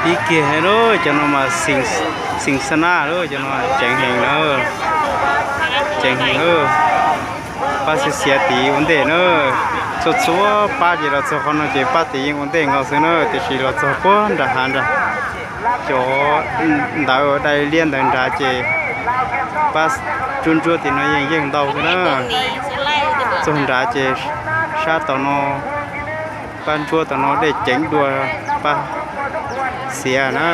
Pib kiag lawm, cov no mas xeem xab nab lawm, cov no ceev heev lawm, ceev heev lawm. Pab xiav xiav tid ua ntej na, txhua txhua pab ces los txog qhov no ces pab tid yeej ua ntej nkaus xwb na, tiam sis los txog puag nram hav nrad, cov ntawd dai liab ntawd nrad ces pab ntsuab ntsuab tim no yeej yeej ntau xwb na. Txog nrad ces sab tom no, pab ntsuab tom no dej ceev dua, pab xiav na.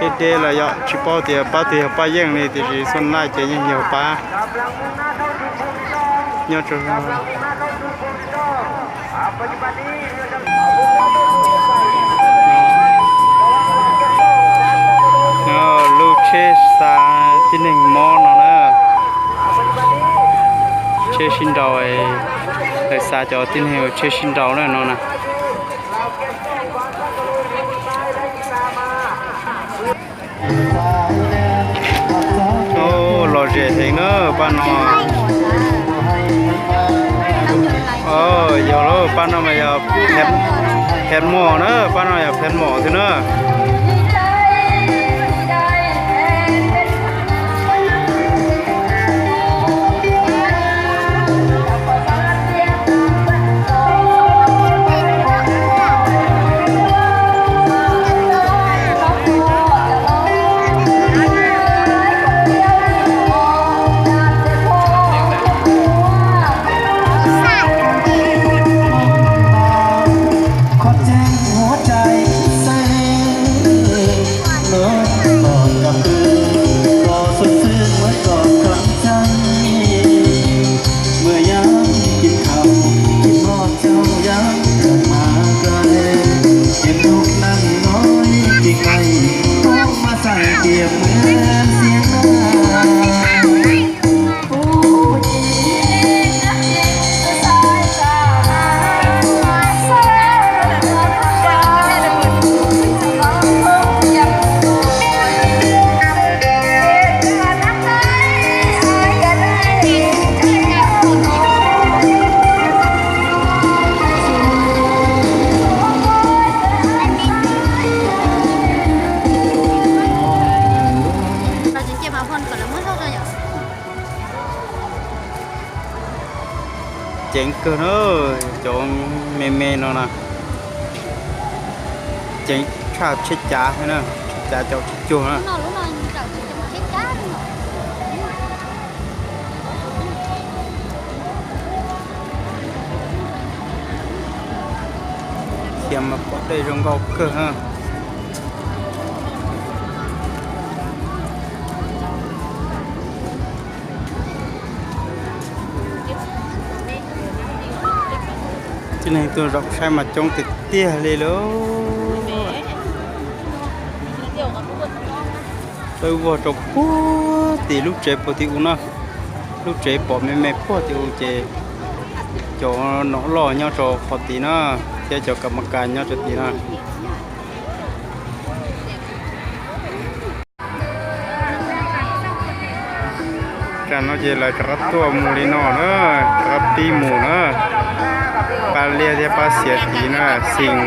Deb deb los yog tsis paub tias pab twg yog pab yeej li, tiam sis xub naj ces yeej yog pab nyob rau lub tsheb xa tib neeg mob no na. Tsheb sib nraus, lawv xa cov tib neeg uas tsheb sib nraus na no na. Lom zem heev na pab no. Yog lawm, pab no mas yog phev mom na, pab no yog phev mom xwb na. Ceev kawg na, cov me me no na, ceev tshaj tsheb cav, tsheb cav caum tsheb cuag na. Khiav mas pom dej zoo nkauj kawg na. Tib neeg tuaj zaum saib mas coob tiag tiag li lauj. Dawb vog rau puag tim lub tsev puag tim u na. Lub tsev pom me me puag tim u ces cov nom loj nyob rau qhov tid na, thiab cov kam mas kas nyob rau tid na. Tam no ces lawv rov qab tuaj mus li no na, rov qab pib mus na. Pab liab thiab pab xiav tid na, xeem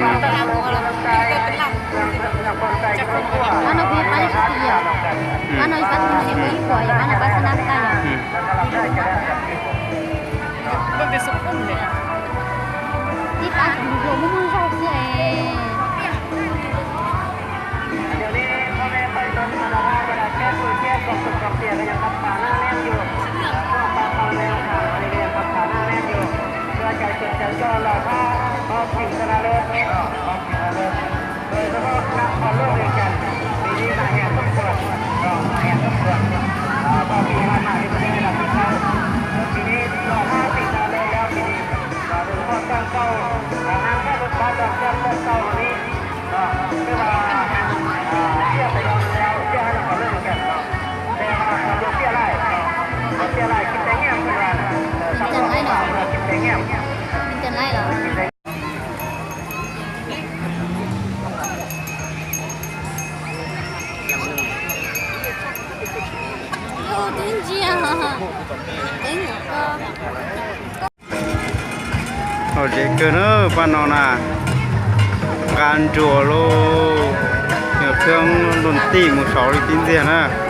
Twb ntsia, twb ntsia. Hom zem kawg na, paj no na, nqa nruas lauj, yog pheej luag tij mus saud li tib ntxiag na.